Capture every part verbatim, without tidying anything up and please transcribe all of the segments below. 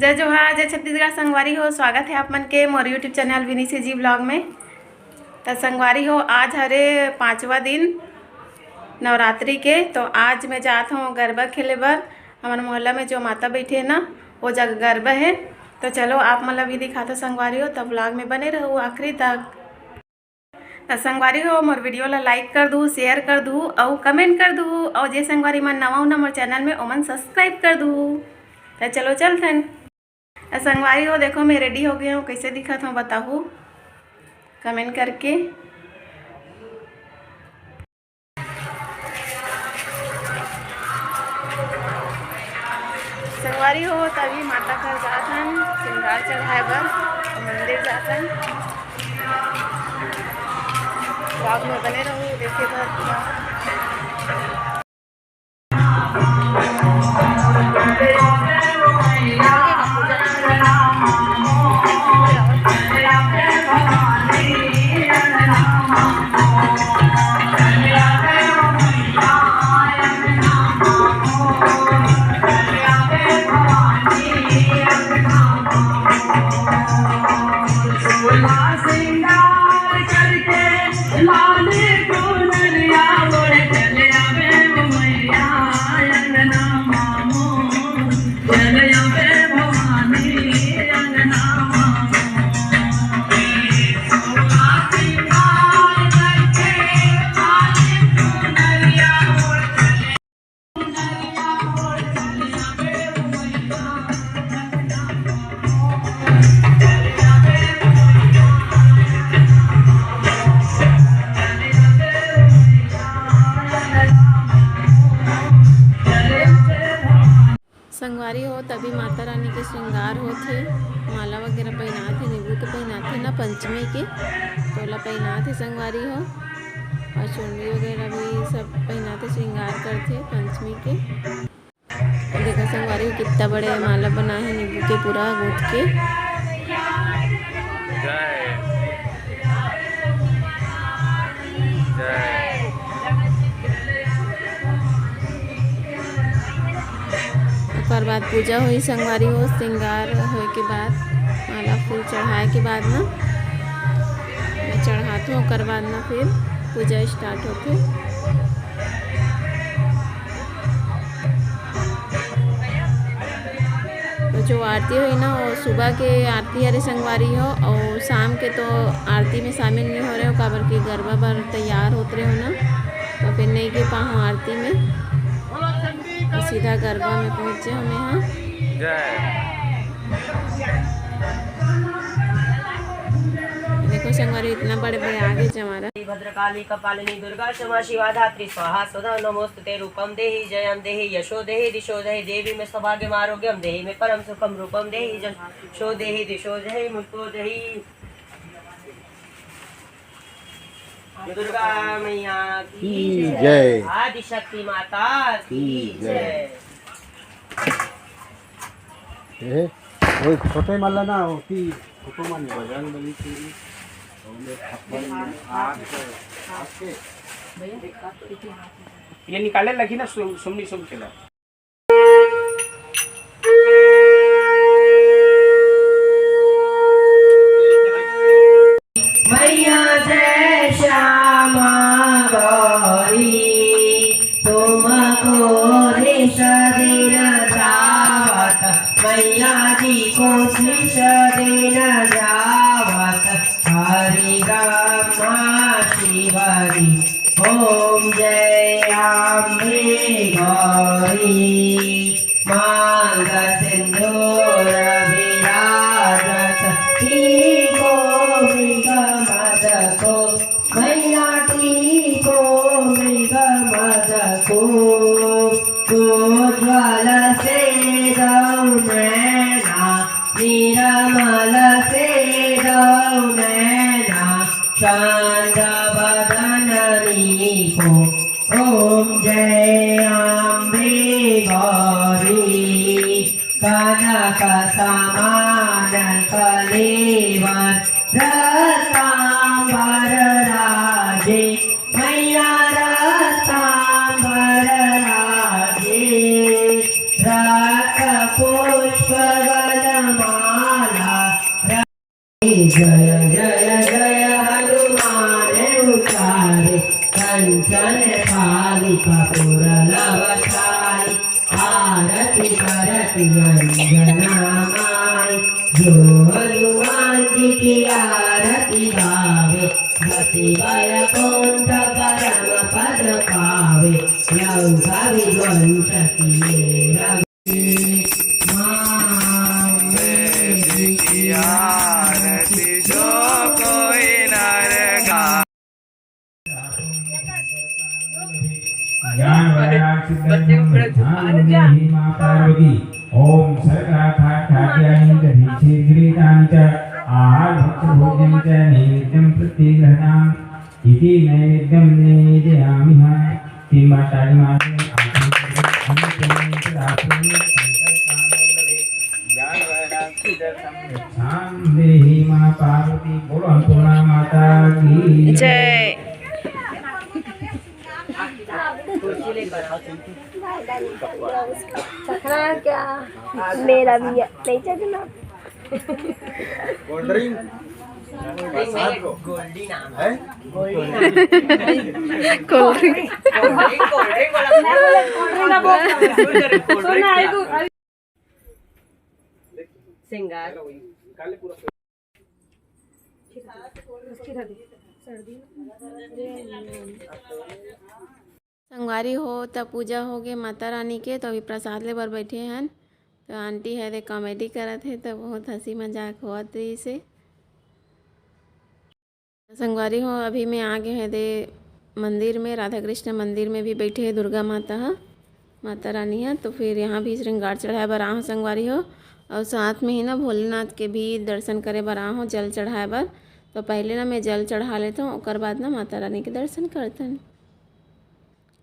जय जोहार, जय छत्तीसगढ़ संगवारी हो। स्वागत है आप मन के मोर YouTube चैनल विनी सी जी ब्लॉग में। त संगवारी हो, आज हरे पाँचवा दिन नवरात्रि के, तो आज मैं जात हूँ गरबा खेले बर। हमर मोहल्ला में जो माता बैठे है ना, वो जग गरबा है। तो चलो, आप मन ला भी दिखात हूँ संगवारी हो, तब ब्लॉग में बने रहू आखिरी तक। त संगवारी हो, मोर वीडियो ला लाइक कर दू, शेयर कर दू, अउ कमेंट कर दू, अउ जे संगवारी मन नवा हो ना मोर चैनल में, ओमन सब्सक्राइब कर दू। त चलो चलथन। त संगवारी हो, देखो मैं रेडी हो गई हूँ, कैसे दिखत हूँ बताहू कमेंट करके। संगवारी हो, तभी माता घर जात हन श्रृंगार चढ़ाए बर, मंदिर जात हन। ब्लॉग में बने रहू, देखे बर। संगवारी हो, तभी माता रानी के श्रृंगार होत हे, माला वगैरह पहिनात हे, नींबू के पहिनात हे ना पंचमी के, तोला पहिनात हे संगवारी हो, और चुनरी वगैरह भी सब पहिनात हे, श्रृंगार करथे पंचमी के। देखो संगवारी हो, कितना बड़े माला बना है नींबू के पूरा गूंथ के। जय। जय। ओकर बाद पूजा होही संगवारी हो, श्रृंगार होए के बाद, माला फूल चढ़ाए के बाद ना, मैं चढ़ात हूँ, ओकर बाद ना फिर पूजा स्टार्ट होथे। तो जो आरती होही ना, वो सुबह के आरती हरे संगवारी हो, और शाम के तो आरती में शामिल नहीं हो रहे हो, काबर कि गरबा बर तैयार होत रहे हो ना, तो फिर नहीं गे पाहूँ आरती में। तो सीधा गरबा में पहुँचे हमें यहाँ। जय। देखो संगवारी, इतना बड़े बड़े आगे जमारा। भद्रकाली कपालिनी दुर्गा क्षमा शिवा धात्री स्वाहा सदा नमोस्तुते। रूपम देहि जयम देहि यशो देहि दिशो देहि, देवी में सौभाग्यम आरोग्यम देहि में परम सुखम, रूपम देहि जशो देहि दिशो देहि मुक्तो देहि। दुर्गा मैया की की जय। जय। आदिशक्ति माता की की जय। जय। ए, वो छोटे माला ना, वो की फोटो मान बजरंग बली की, वो में छप्पन आठ, आठ के। ये निकाले लगी ना, सुम-, सुमनी सुम के ला। मैया जय श्यामा गौरी, तुमको निस दिन ध्यावत, मैया जी को निस दिन ध्यावत, हरि ब्रह्मा शिव जी, ओम जय अम्बे गौरी। मांग सिंदूर विराजत, टीको मृग मद को, मैया टीको मृग मद को। उज्ज्वल से दो नैना, निर्मल से दो नैना, चंद बदन नीको। ओम जय अम्बे गौरी। कनक समान कलेवर रत्नांबर राजे, मैया रत्नांबर राजे। रक्त पुष्प गल माला। जय जय जय हनुमान उचारे, कंचन थाली कपूर लवचारी। आरती करत अंजना माई, जो हनुमान जी की आरती गावे, बसी वैकुंठ परम पद पावे। लंका विध्वंस किए रघु माँ। की आरती जो कोई नर गा। ज्ञान वैराग्य सिद्धांत ध्यान देहि माँ पार्वती। ओम सर्वथा खाद्यानि दधीचि गृहीतानि च आहार भक्ष भोजन च नैवेद्यं प्रतिगृह्णामि। इति नैवेद्यं निवेदयामि। तीन बार ताली मारते हैं। ध्यान देहि माँ पार्वती। बोलो अन्नपूर्णा माता की जय। चखना है क्या? मेरा भी है, नहीं चखना। Cold drink. बरसात को। गोल्डी नाम है। गोल्डी नाम। Cold drink. Cold drink, cold drink बोला। कोल्ड ड्रिंक ना बोल। Cold drink. श्रृंगार। संगवारी हो, त पूजा हो गे माता रानी के, तो अभी प्रसाद ले बर बैठे हन। तो आंटी हे दे कॉमेडी करत हे, तो बहुत हंसी मजाक होवत रहिस हे। संगवारी हो, अभी मैं आ गे हे दे मंदिर में, राधा कृष्ण मंदिर में भी बैठे हे दुर्गा माता ह, माता रानी ह। तो फिर यहाँ भी श्रृंगार चढ़ाए बर आ हो संगवारी हो, और साथ में ही ना भोलेनाथ के भी दर्शन करे बर आ हो, जल चढ़ाए बर। तो पहले ना मैं जल चढ़ा लेता हूँ, ओकर बाद ना माता रानी के दर्शन करतन।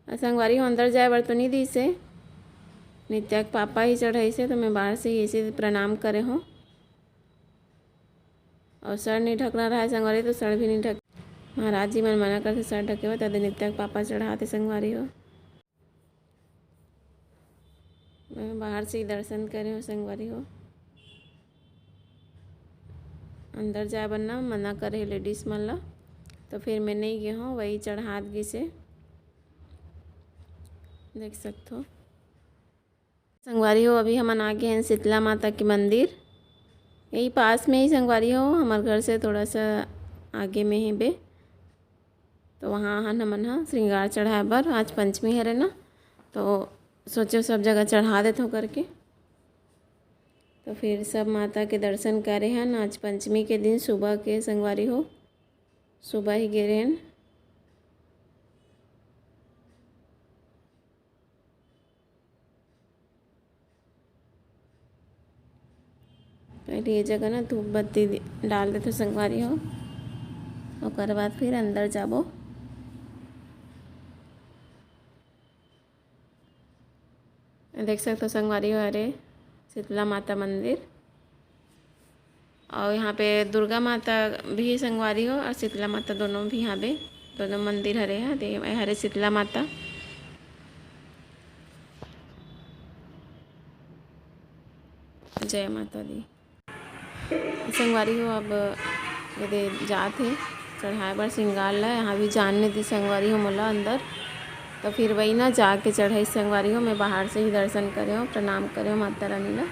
अ, संगवारी हो, अंदर जाए बर तो नहीं दिस हे, नित्या के पापा ही चढ़ाइस हे, तो मैं बाहर से ही ऐसे प्रणाम करे हो। और सर नहीं ढकना रहा है संगवारी, तो सर भी नहीं ढक, महाराज जी मन मना करते सर ढके बर, तदे नित्या के पापा चढ़ाते संगवारी हो। मैं बाहर से ही दर्शन करे हो संगवारी हो। अंदर जाए बर ना मना करे हे लेडीज मन ला, तो फिर मैं नहीं गे हो, वही चढ़ात गिस हे। देख सकथो संगवारी हो, अभी हमन आ गे हन शीतला माता के मंदिर। यही पास में ही संगवारी हो, हमर घर से थोड़ा सा आगे में ही बे। तो वहाँ हन हमन ह श्रृंगार चढ़ाए बर, आज पंचमी हरे ना, तो सोचे सब जगह चढ़ा देथो करके। तो फिर सब माता के दर्शन करे हन। आज पंचमी के दिन सुबह के संगवारी हो, सुबह ही गे रहेन। पहले ये जगह ना धूप बत्ती दि-, डाल देथो संगवारी हो, ओकर बाद फिर अंदर जाबो। देख सकथो संगवारी हो, हरे शीतला माता मंदिर। और यहाँ पे दुर्गा माता भी संगवारी हो और शीतला माता दोनों भी हावे, दोनों मंदिर हरे ह। दे-, ए हरे शीतला माता। जय माता दी। संगवारी हो, अब ये दे जात हे चढ़ाए बर श्रृंगार ला। यहाँ भी जान नहीं दी संगवारी हो मोला अंदर, तो फिर वही ना जाके चढ़ाई संगवारी हो। मैं बाहर से ही दर्शन करे हो, प्रणाम करे हो माता रानी ला।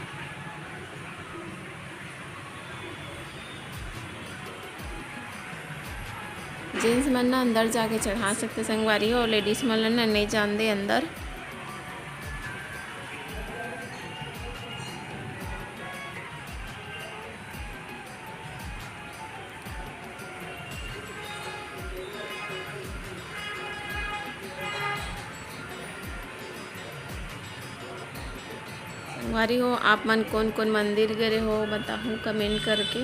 जेंट्स मन ना अंदर जाके चढ़ा सकते संगवारी हो, और लेडीज मन ला ना नहीं जान दे अंदर। संगवारी हो, आप मन कोन कोन मंदिर गे रहे हो, बताहू कमेंट करके।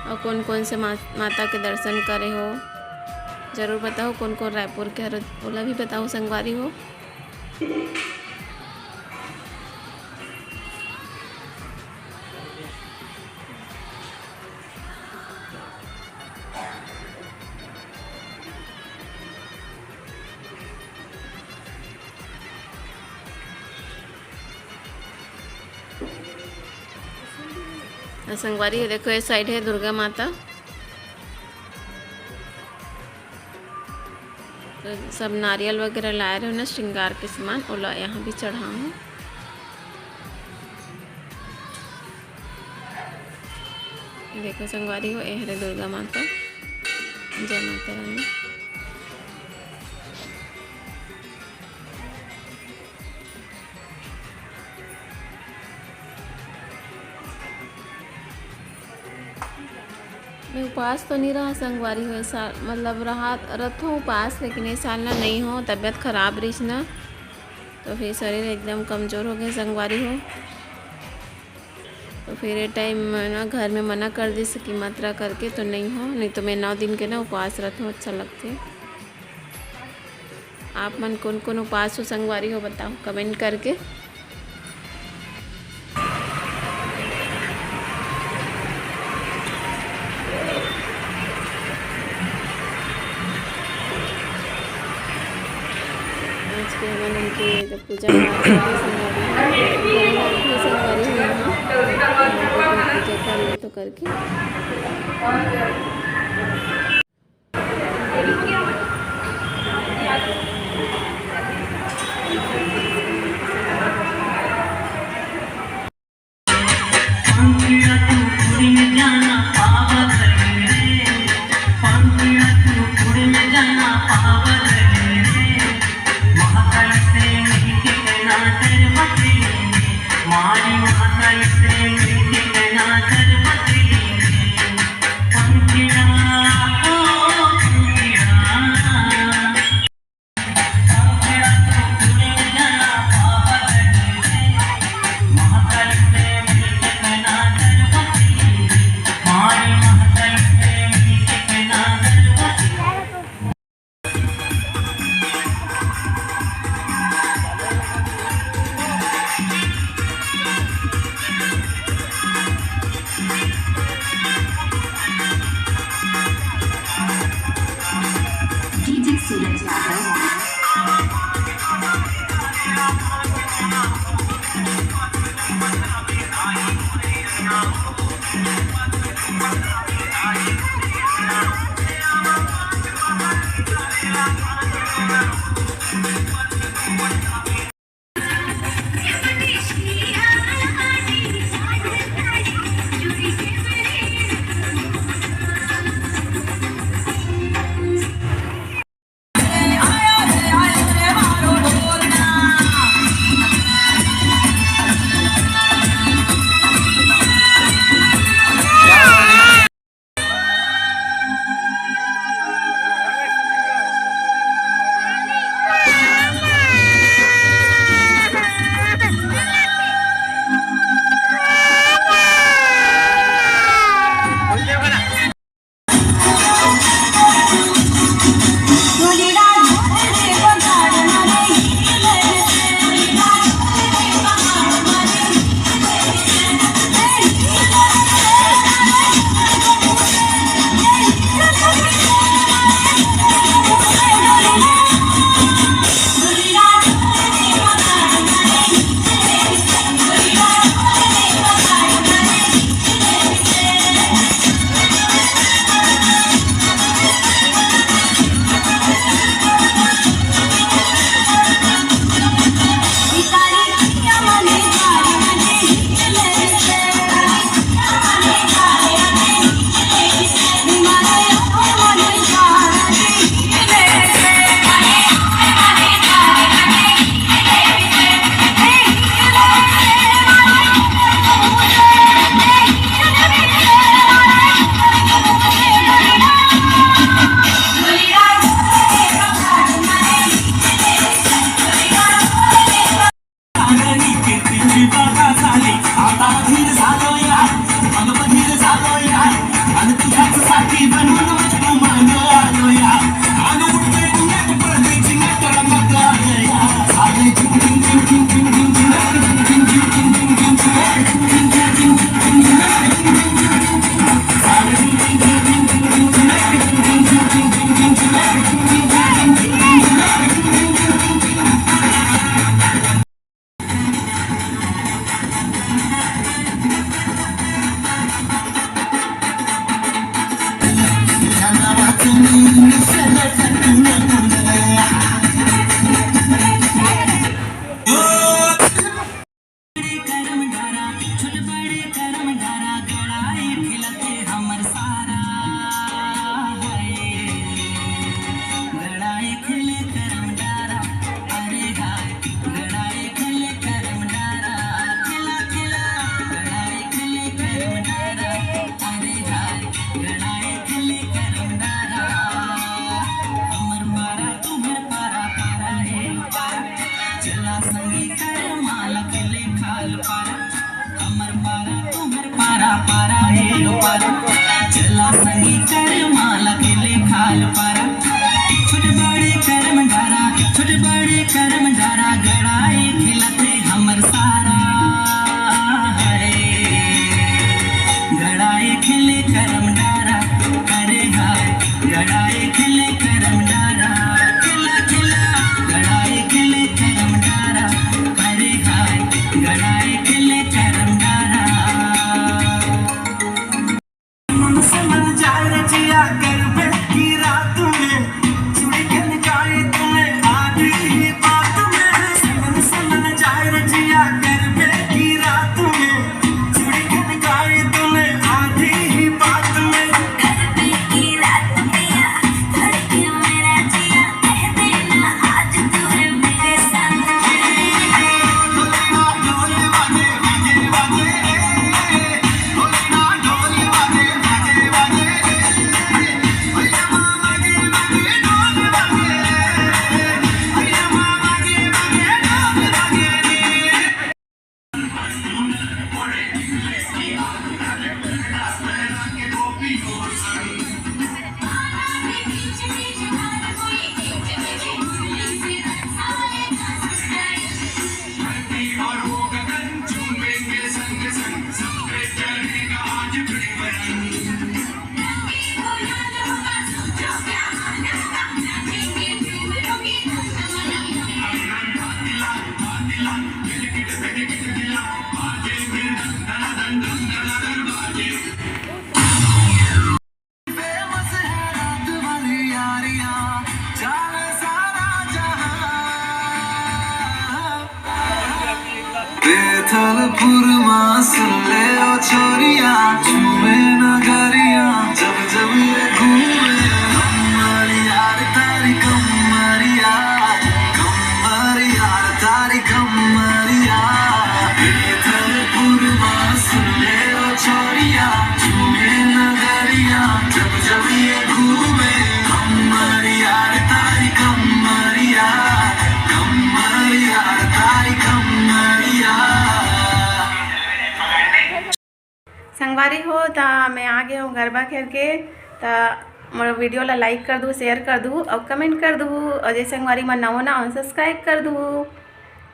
और कोन कोन से मा-, माता के दर्शन करे हो, जरूर बताओ। कोन कोन रायपुर के हरो, ओला भी बताओ संगवारी हो। संगवारी हो, देखो, ये साइड है दुर्गा माता। तो सब नारियल वगैरह लाए रहे ना, श्रृंगार के सामान, ओला यहाँ भी चढ़ाऊँ। देखो संगवारी हो, ये हरे दुर्गा माता। जय माता रानी। मैं उपास तो नहीं रहा संगवारी हो, ए साल, मतलब, रहा, रथों उपास, लेकिन ये साल ना नहीं हो, तबीयत खराब रहीस ना, तो फिर शरीर एकदम कमजोर हो गए संगवारी हो। तो फिर ये टाइम ना घर में मना कर दिस कि मत रहा करके, तो नहीं हो, नहीं तो मैं नौ दिन के ना उपास रथों, अच्छा लगते। आप मन कोन कोन उपास हो संगवारी हो, बताओ कमेंट करके। आज के हमन उनके जब पूजा पाठ करके संगवारी हो, भोलेनाथ भी संगवारी हो यहाँ, पूजा कर ले तो करके। चला संगी कर माला के ले खाल पारा, छोट बड़े करम डारा, छोट बड़े करम डारा, गड़ाए खिलते हमर सारा है। गड़ाए खिले करम डारा, अरे हाय, गड़ाए खिले करम डारा, खिला खिला, गड़ाए खिले करम डारा, अरे हाय, गड़ाए खिले करम डारा। मन से मन जाए रजिया करबे की रात में, चूड़ी खनकाए तूने आधी ही बात में। मन से मन जाए रजिया करबे की रात में, चूड़ी खनकाए तूने आधी ही बात में। करबे की रात में, धड़के मेरा जिया, कह देना आज तू है मेरे साथ में। बेथलपुर मा सुन ले ओ छोरिया, झूमे नगरिया, जब जब ये घूमे। कमरिया रे तारी कमरिया, कमरिया रे तारी कमरिया। बेथलपुर मा सुन ले ओ छोरिया, झूमे नगरिया, जब जब ये घूमे। कमरिया रे तारी कमरिया, कमरिया रे तारी कमरिया। संगवारी हो, त मैं आ गे हूँ गरबा खेल के। त मोर video ला like कर दू, share कर दू और comment कर दू, और जे संगवारी मन नवा ना उन subscribe कर दू।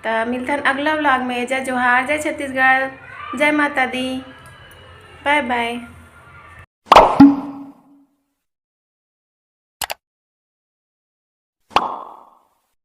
त मिलथन अगला vlog में। जय जोहार, जय छत्तीसगढ़, जय माता दी, bye bye।